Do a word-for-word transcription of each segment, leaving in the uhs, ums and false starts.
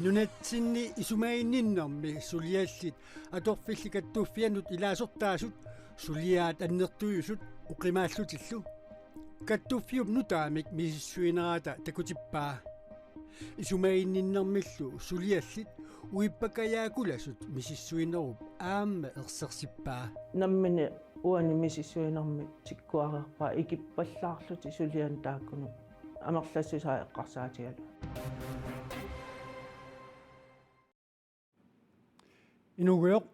Nunatsinni isumaginninnermi suliallit atorfillit kattuffiannut ilaasortaasut suliaat annertuujusut oqimaallutillu kattuffiup nutaamik misissuinerata takutippaa. Isumaginninnermillu suliallit uippakajaakulasut misissuinerup aamma ersersippaa. Nammineq uani misissuinermi tikkuareerpaat ikippallaarlutik sulianik taakkununnga amerlassusaa eqqarsaatigalugu. Inuugujoq,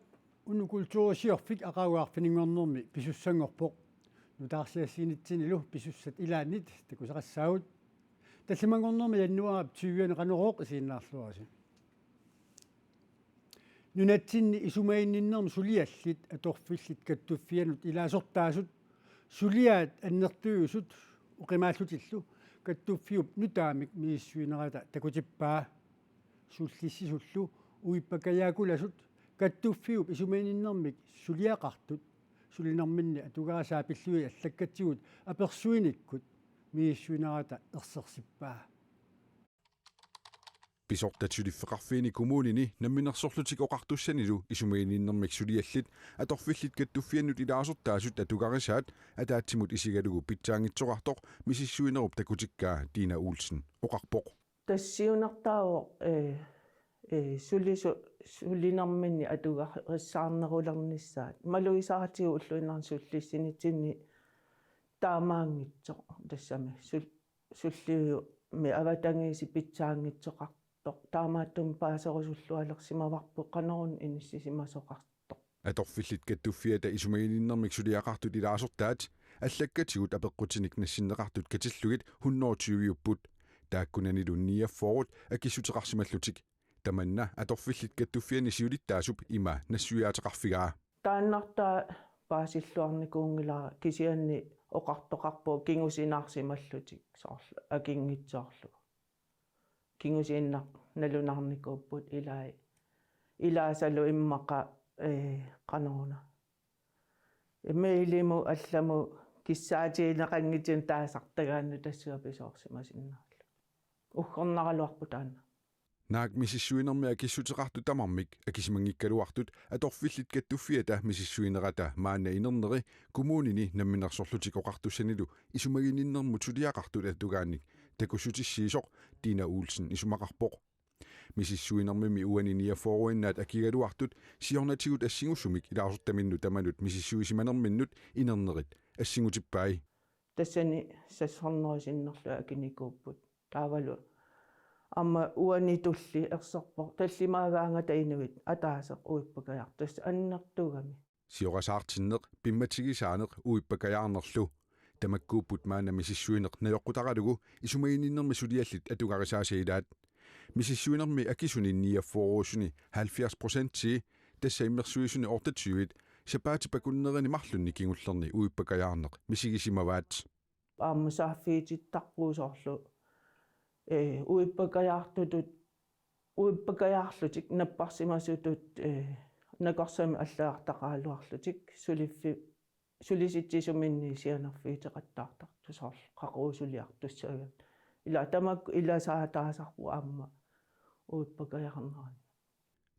una kulturisiorfik aqagu arfininngornermi pisussanngorpoq. Nutaarsiassiinitsinnilu pisussat ilaannit takusaqassaagut. Tallimanngornermi januaarip tyvianni Qanorooq isiginnaarluarisi. Nunatsinni isumaginninnermi suliallit atorfillit kattuffiannut ilaasortaasut suliaat annertuujusut oqimaallutillu kattuffiup nutaamik misissuinerata takutippaa. Sullissisullu uippakajaakulasut kattuffiup isumaginninnermik suliaqartut sulinerminni atugarisaa pillugit allakkatigut apersuinikkut misissuinerata ersersippaa. Pisortat suliffeqarfiini kommunini Namminersorlutik Oqartussanilu isumaginninnermik suliallit atorfillit kattuffiannut ilaasortaasut atugarisaat ataatsimut isigalugu pitsaanngitsoqartoq misissuinerup takutikkaa Tina Olsen oqarpoq. Tassa siunertaavoq, eh, eh, sulisu-, sulinerminni atugarissaarnerulernissaat. Malugisaatigut ulluinnarni sullissinitsinni taamaanngitsoq tassami sul-, sulliviup avatangiisit pitsaanngitsoqartoq. Taamaattumik paaserusullualersimavarput qanoruna inissisimasoqartoq. Atorfillit kattuffiata isumaginninnermik suliaqartut ilaasortaat allakkatigut apeqqutinik nassinneqartut katillugit hundrede og tyve-upput. Taakkunanilu niogfyrre akissuteqarsimallutik. Tamanna atorfillit kattuffianni siulittaasup ima nassuiaateqarfigaa. Taannartaa paasilluarnikuunngilara kisianni oqartoqarpoq kingusinaarsimallutik soorlu akinngitsoorlugu. Kingusiinnaq nalunarnikuupput ilai. Ilaasalu immaqa, eh, qanoruna. Mailimut allamut kissaatigineqanngitsunik taasartagaannut tassunga pisoorsimasinnaalluni. Uggornaraluarpoq taanna. Naak misissuinermi akissuteqartut tamarmik akisimanngikkaluartut atorfillit kattuffiata misissuinerata maanna inerneri kommunini Namminersorlutik Oqartussanilu isumaginninnermut suliaqartut atugaannik takussutissiisoq Tina Olsen isumaqarpoq. Misissuinermimi uani niogfyrre-innaat akigaluartut siornatigut assingusumik ilaasortaminnut tamanut misissuisimanerminnut inernerit assingutippai. Tassani seks hundrede sinnerlugit akinikuupput. Taavalu aamma uanitulli erserpoq tallimaagaangata inuit ataaseq uippakajaartoq annertugami. Siorasaartinneq pimmatigisaaneq uippakajaarnerlu. Tamakkuupput maanna misissuineq najoqqutaralugu isumaginninnermi suliallit atugarisaasa ilaat. Misissuinermi akisuni niogfyrre-suni halvfjerds procentii, tassa immersuisuni otteogtyve, sapaatip akunnerini marlunni kingullerni uippakajaarneq misigisimavaat. Aamma saaffiitittarpugut soorlu, eh, uippakajaartutut, uippakajaarlutik napparsimasutut, eh, nakorsamik allagartaqaraluarlutik suliffi-, sulisitsisuminni sianerfiuteqattaartartut soorlu qaqugu suliartussaagut. Ila tamakku ilasaataasarput aamma uippakajaarnerani.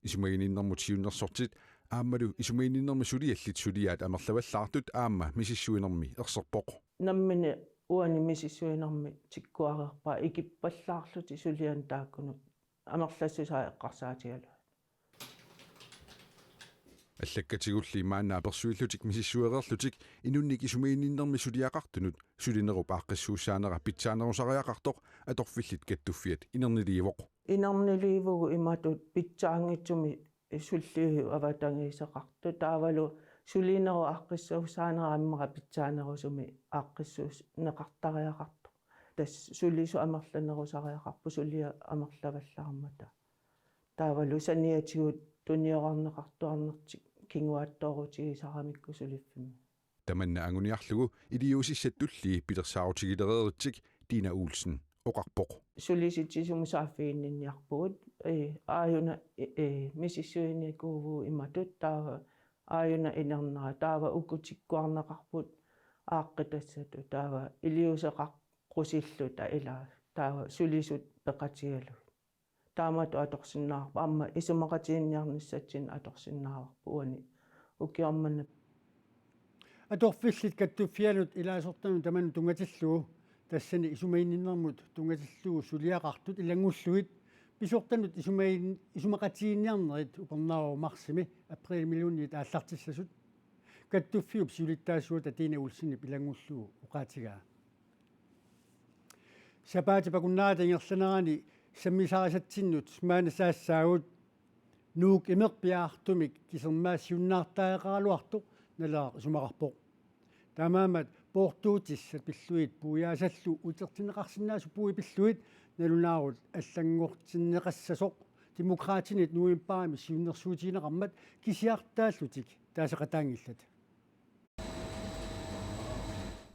Isumaginninnermut siunnersortit aammalu isumaginninnermi suliallit suliaat amerlavallaartut aamma misissuinermi erserpoq. Nammineq uani misissuinermi tikkuareerpaat ikippallaarlutik sulianik taakkununnga amerlassusaa eqqarsaatigalugu. Allakkatigulli maanna apersuillutik misissuereerlutik inunnik isumaginninnermi suliaqartunut sulinerup aaqqissuussaanera pitsaanerusariaqartoq atorfillit kattuffiat inerniliivoq. Inerniliivugut imatut pitsaanngitsumik sulliviup avatangiiseqartoq taavalu sulinerup aaqqissuussaanera immaqa pitsaanerusumik aaqqissuusneqartariaqartoq. Tassa sulisut amerlanerusariaqarput suliat amerlavallaarmata. Taavalu saniatigut tuniorarneqartuarnertik kinguaattoorutigisaramikku suliffimmi. Tamanna anguniarlugu iliuusissat tulliit pilersaarutigilereeritsik Tina Olsen oqarpoq. Sulisitsisumut saaffiginninniarpugut, eh, aajuna, eh, eh, misissuinikuuvugut imatut taava aajuna inernera taava uku tikkuarneqarput aaqqitassatut taava iliuuseqaqqusilluta ilaa taava sulisut peqatigalugit. Taamatut atorsinnaavarput, aamma isumaqatiginninniarnissatsinnik atorsinnaavarput uani ukioq manna. Atorfillit kattuffianut ilaasortanut tamanut tunngatillugu, tassani isumaginninnermut tunngatillugu suliaqartut ilanngullugit pisortanut isumagin-, isumaqatiginninniarnerit upernaavoq marsimi aprilimiluunniit aallartissasut, kattuffiup siulittaasuata Tina Olsenip ilanngullugu oqaatigaa. Sapaatip akunnerata ingerlanerani sammisarisatsinnut maanna saassaagut. Nuuk Imeq piaartumik kisermaassiunnaartariaqaraluartoq Naleraq isumaqarpoq. Taamaammat poortuutissat pillugit puiaasallu utertinneqarsinnaasut puui pillugit nalunaarut allanngortinneqassasoq Demokraatinit novembarimi siunnersuutigineqarmat kisiartaallutik taaseqataanngillat.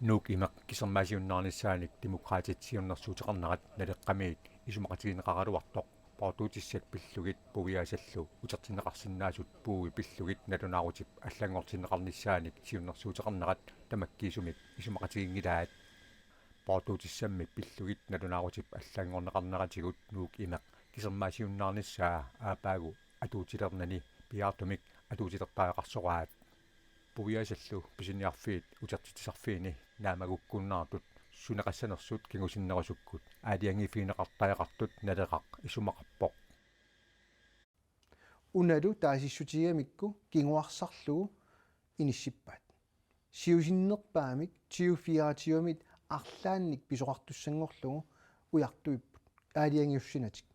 Nuuk Imeq kisermaassiunnaarnissaanik Demokraatit siunnersuuteqarnerat Naleqqamiit isumaqatigineqaraluartoq poortuutissat pillugit puiaasallu utertinneqarsinnaasut puui pillugit nalunaarutip allanngortinneqarnissaanik siunnersuuteqarnerat tamakkiisumik isumaqatiginngilaat. Poortuutissammi pillugit nalunaarutip allanngorneqarneratigut Nuuk Imeq kisermaassiunnaarnissaa aappaagu atuutilernani piaartumik atuutilertariaqarsoraat. Puiaasallu pisiniarfiit utertitsisarfiini naamagukkunnaartut suneqassanersut kingusinnerusukkut aalajangiiffigineqartariaqartut Naleraq isumaqarpoq. Unalu taasissutigigamikku kinguarsarlugu inissippaat. Siusinnerpaamik tyve fireogtyvemit arlaannik pisoqartussanngorlugu ujartuipput aalajangiussinatik.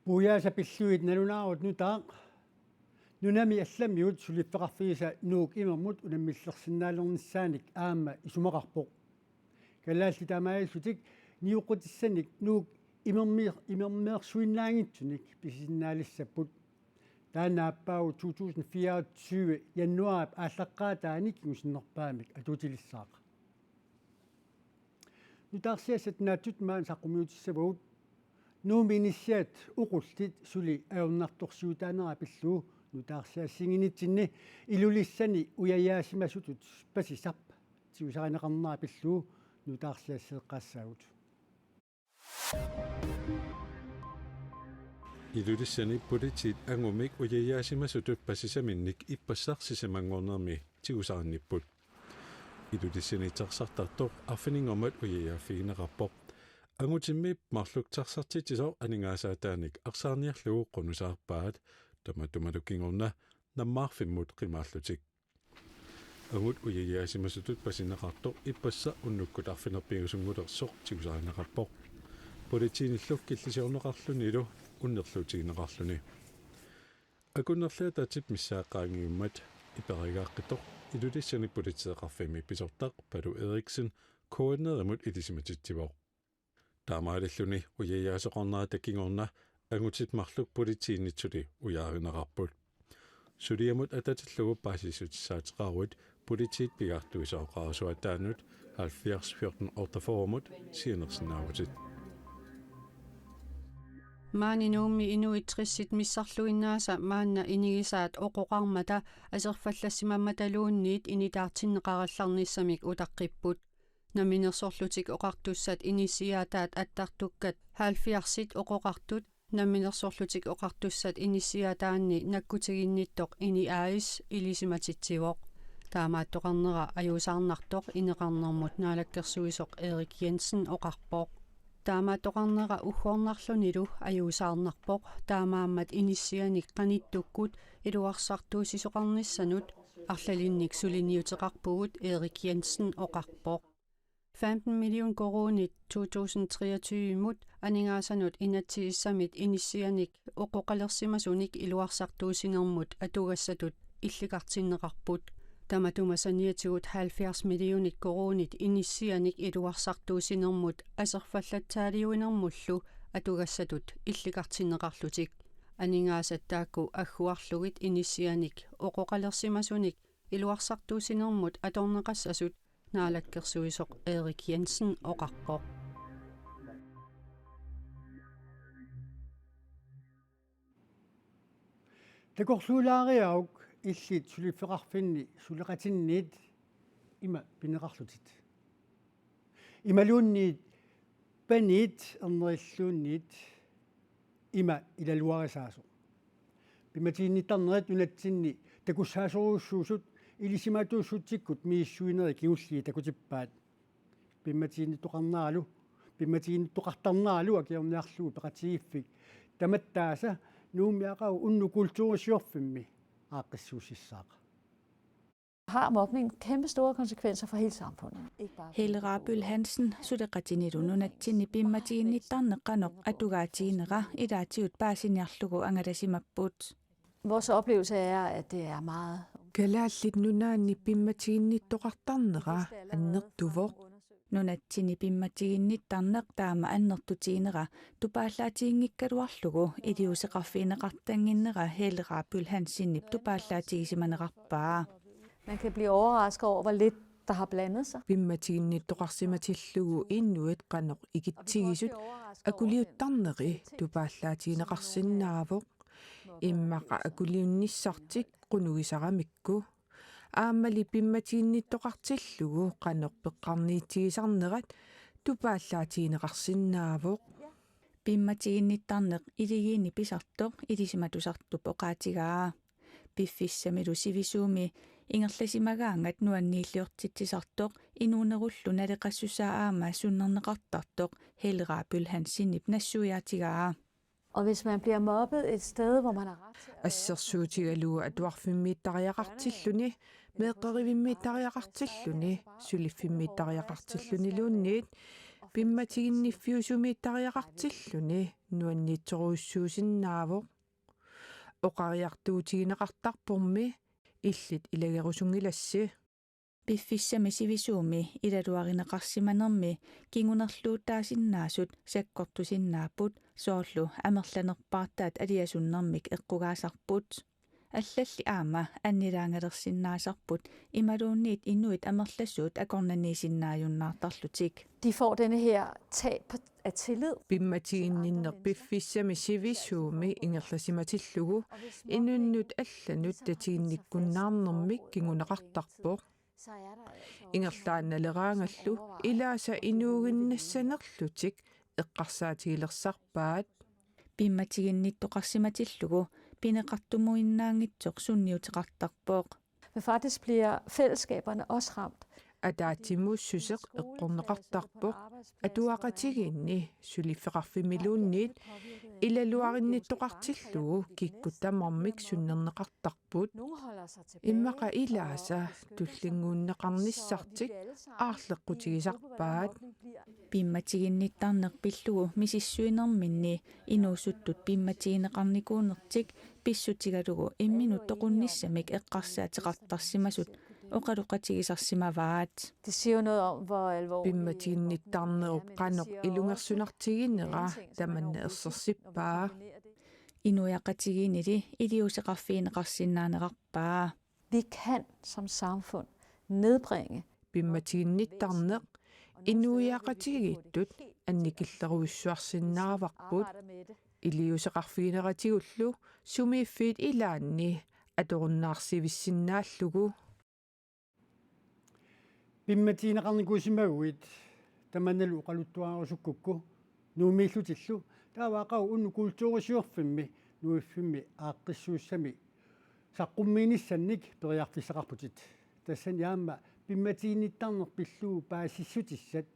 Puiaasat pillugit nalunaarut nutaaq nunami allamiut suliffeqarfigisa Nuuk Imermut unammillersinnaalernissaanik aamma isumaqarpoq. Kalaallit taamaalillutik nioqqutissanik Nuuk Imermi-, Imermeersuinnaanngitsunik pisisinnaalissapput. Taanna aappaagu to tusind fireogtyve januaarip aallaqqaataani kingusinnerpaamik atuutilissaaq. Nutaarsiassat naatsut maani saqqummiutissavagut. Nuummi inissiat oqullit suli ajornartorsiutaanera pillugu nutaarsiassiinnginnitsinni Ilulissani ujajaasimasutut pasisap tigusarineqarnera pillugu nutaarsiasseeqqaassaagut. Ilulissani politiit angumik ujajaasimasutut pasisaminnik ippassaq sisamanngornermi tigusarinnipput. Ilulissani taxartartoq arfininngormat ujajaaffigineqarpoq. Angutimmi marluk taxartitsisoq aningaasaataanik arsaarniarlugu qunusaarpaat, tamatumalu kingorna nammaarfimmut qimaallutik. Angut ujajaasimasutut pasineqartoq ippassaq unnukkut arfineq-pingasunngornersoq tigusarineqarpoq. Politiinillu killisiorneqarlunilu unnerluutigineqarluni. Akunnerli ataatip missaani qaangiummat iperigaaqqittoq Ilulissani politeeqarfimmi pisortaq Palu Eriksen K N R-imut ilisimatitsivoq. Taamaalilluni ujajaasoqarnerata kingorna angutit marluk politiinit suli ujaarineqarput. Suliamut atatillugu paasissutissaateqaruit politiit pigaartuisa oqarasuaataannut halvfjerds fjorten otteogfyrremut sianersinnaavutit. Maani Nuummi inuit tressit missarluinnaasa maanna inigisaat oqoqarmata aserfallassimammataluunniit initaartinneqarallarnissamik utaqqipput. Namminersorlutik Oqartussat inissiaataat attartukkat halvfjerdsit oqoqartut Namminersorlutik Oqartussat inissiaataanni nakkutiginnittoq INI A/S ilisimatitsivoq. Taamaattoqarnera ajuusaarnartoq ineqarnermut naalakkersuisoq Erik Jensen oqarpoq. Taamaattoqarnera uggornarlunilu ajuusaarnarpoq, taamaammat inissianik qanittukkut iluarsartuussisoqarnissanut arlalinnik suliniuteqarpugut, Erik Jensen oqarpoq. Femten million koruunit to tusind treogtyve-mut aningaasanut inatsisissamit inissianik oqoqalersimasunik iluarsartuussinermut atugassatut illikartinneqarput. Tamatuma saniatigut halvfjerds millionit koruunit inissianik iluarsartuussinermut aserfallatsaaliuinermullu atugassatut illikartinneqarlutik. Aningaasat taakku agguarlugit inissianik oqoqalersimasunik iluarsartuussinermut atorneqassasut naalakkersuisoq Erik Jensen oqarpoq. Takorluulaariaruk illit suliffeqarfinni suleqatinniit ima pineqarlutit. Imaluunniit paniit ernerilluunniit ima ilaluarisaasoq. Pimmatiginnittarnerit nunatsinni takussaasorujussuusut ilisimatuussutsikkut misissuinerit kingulliit takutippaat. Pimmatiginnittoqarneralu, pimmatiginnittoqartarneralu akiorniarlugu peqatigiiffik tamattaasa Nuummi aqagu unnuk kulturisiorfimmi aaqqissuussissaaq. Har mobning kæmpe store konsekvenser for hele samfundet. Ikke bare for Helle Rabøl Hansen suleqatinilu nunatsinni pimmatiginnittarneq qanoq atugaatiginera ilaatigut paasiniarlugu angalasimapput. Vores oplevelse er, at det er meget Kalaallit Nunaanni pimmatiginnittoqartarnera annertuvoq. Nunatsinni pimmatiginnittarneq taama annertutiginera tupaallaatiginngikkaluarlugu iliuuseqarfigineqartannginnera Helle Rabøl Hansenip tupaallaatigisimaniarpaa. Man kan blive overrasket over, hvor lidt der har blandet sig. Pimmatiginnittoqarsimatillugu inuit qanoq ikitsigisut akuliuttarneri tupaallaatigineqarsinnaavoq. Immaqa akuliunnissartik qunugisaramikku. Aammali pimmatiginnittoqartillugu qanoq peqqarniitigisarnerat tupaallaatigineqarsinnaavoq. Pimmatiginnittarneq iligiinni pisartoq ilisimatusartup oqaatigaa. Piffissamilu sivisuumi ingerlasimagaangat nuanniilliortitsisartoq inuunerullu naleqassusaa aamma sunnerneqartartoq Helle Rabøl Hansenip nassuiaatigaa. Og hvis man bliver mobbet et sted, hvor man har ret til at Assersuutigalugu atuarfimmiittariaqartilluni, meeqqerivimmiittariaqartilluni, suliffimmiittariaqartilluniluunniit, pimmatiginniffiusumiittariaqartilluni nuanniitsorujussuusinnaavoq. Oqariartuutigineqartarpormi illit ilagerusunngilassi. Piffissami sivisuumi ilaluarineqarsimanermi kingunerluutaasinnaasut sakkortusinnaapput soorlu amerlanerpaartaat aliasunnermik eqqugaasarput. Allalli aamma annilaangalersinnaasarput imaluunniit inuit amerlasuut akornanniisinnaajunnaartarlutik. De får denne her tab af tillid. Pimmatiginninneq piffissami sivisuumi ingerlasimatillugu inunnut allanut tatiginnikkunnaarnermik kinguneqartarpoq. Ingerlaannaleraangallu ilaasa inuuginnassanerlutik eqqarsaatigilersarpaat. Pimmatiginnittoqarsimatillugu pineqartumuinnaanngitsoq sunniuteqartarpoq. Men faktisk bliver fællesskaberne også ramt. Ataatsimuussuseq eqqorneqartarpoq, atuaqatigiinni suliffeqarfimmiluunniit ilaluarinnittoqartillugu kikkut tamarmik sunnerneqartarput. Immaqa ilaasa tullinnguunneqarnissartik aarleqqutigisarpaat. Pimmatiginnittarneq pillugu misissuinerminni inuusuttut pimmatigineqarnikuunertik pissutigalugu imminut toqunnissamik eqqarsaateqartarsimasut oqaloqatigisarsimavaat. Det siger jo noget om, hvor alvorligt Pimmatiginnittarnerup qanoq ilungersunartiginera tamanna ersersippaa. Inuiaqatigiinnili iliuuseqarfigineqarsinnaanerarpaa. Vi kan som samfund nedbringe Pimmatiginnittarneq inuiaqatigiittut annikillerujussuarsinnaavarput. Iliuuseqarfigineratigullu sumiiffiit ilaanni atorunnaarsivissinnaallugu. Pimmatigineqarnikuusimaguit tamannalu oqaluttuarusukkukku Nuummiillutillu taava aqagu unnuk kulturisiorfimmi Nuuiffimmi aaqqissuussami saqqummiinissannik periarfissaqarputit. Tassani aamma pimmatiginnittarneq pillugu paasissutissat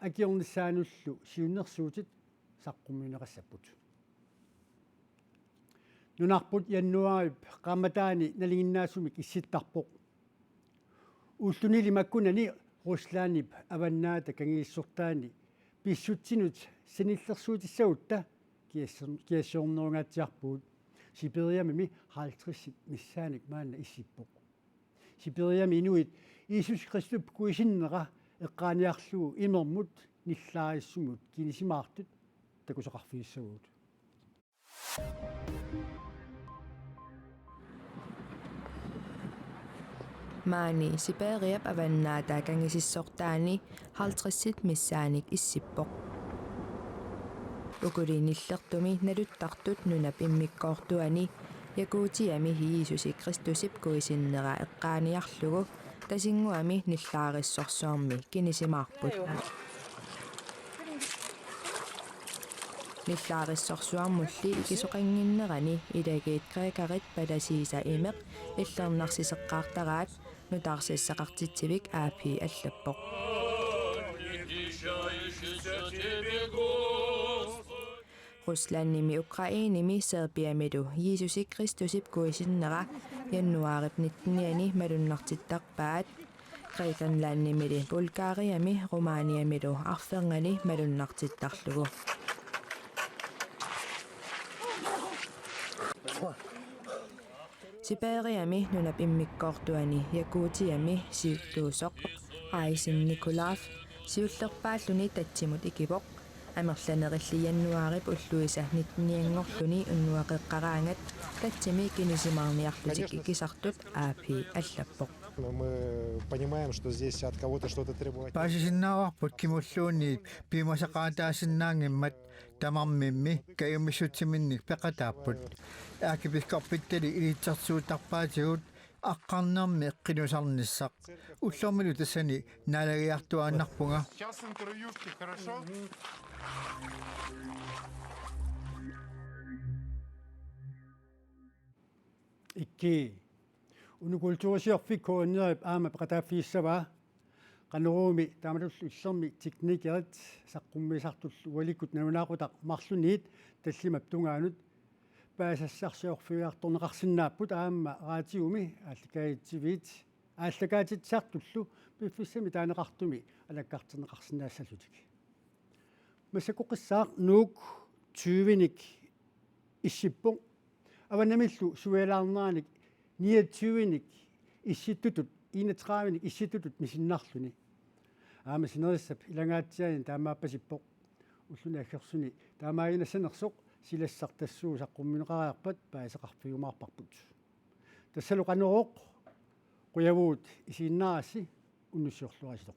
akiornissaanullu siunnersuutit saqqummiunneqassapput. Nunarput januaarip qaammataani nalinginnaasumik issittarpoq. Ullunili makkunani Ruslandip avannaata kangiissortaani pissutsinut sanillersuutissagutta kiassor-, kiassiornerungaatsiarpugut. Sibiriamimi halvtredsit missaanik maanna issippoq. Sibiriami inuit Jiisus Kristup kuisinnera eqqaaniarlugu imermut nillaarissumut kinisimaartut takusaqarfigissavagut. Maani Sibiriap avannaata kangisissortaani halvtredsit missaanik issippoq. Ukuli nillertumi naluttartut nunap immikkoortuani Jakutiami Jiisusi Kristusip kuisinnera eqqaaniarlugu Tasinnguami nillaarissorsuarmi kinisimaarput. Illaarissorsuarmulli ikisoqannginnerani ilagiit grækerit palasiisa imeq illernarsiseqqaartaraat nutaarsiassaqartitsivik A P allappoq. Ruslandimi Ukrainemi Serbiamilu Jiisusi Kristusip kuisinnera januaarip nittenianni malunnartittarpaat. Grækenlandimili Bulgariami Rumæniamilu arfernganni malunnartittarlugu. Sibiriami nunap immikkoortuani Jakutiami siuttuusoq Aisin Nikolov siullerpaalluni tatsimut ikivoq. Amerlanerilli januaarip ulluisa nittenianngorluni unnuaqeqqaraangat tatsimi kinisimaarniarlutik ikisartut A P allappoq. Мы понимаем, что здесь от кого-то что-то требовать. Paasisinnaavarput kimulluunniit piumasaqaataasinnaanngimmat tamarmimmi kajumissutsiminnik peqataapput. Ærkebiskoppitali ilitsersuuttarpaatigut aqqarnermi qinusarnissaq. Ullormilu tassani naalagiartuaannarpunga. Сейчас интервьюшки, хорошо? Ikki. Uno Kulturcheffi K N R-ip aamma peqataaffigissavaa. Qanoruumi taamatullu illermi teknikerit saqqummiisartullu ualikkut nalunaaqutaq marlunniit tallimap tungaanut paasisassarsiorfigiartorneqarsinnaapput aamma raatiumi aallakaatitsiviit aallakaatitsisartullu piffissami taaneqartumi alakkartinneqarsinnaassallutik. Massakkoqqissaaq Nuuk tyvenik issippoq. Avannamillu suialaarneranik niogtyvenik issittutut, enogtredivenik issittutut misinnarluni. Aamma sinerissap ilangaatsiaani taamaappasippoq. Ulluni aggersuni taamaaginassanersoq silassaq tassuugu saqqummiunneqariarpat paasisaqarfigiumaarparput. Tassalu Qanorooq, qujavugut isiginnaarassi, unnussiorluarisi.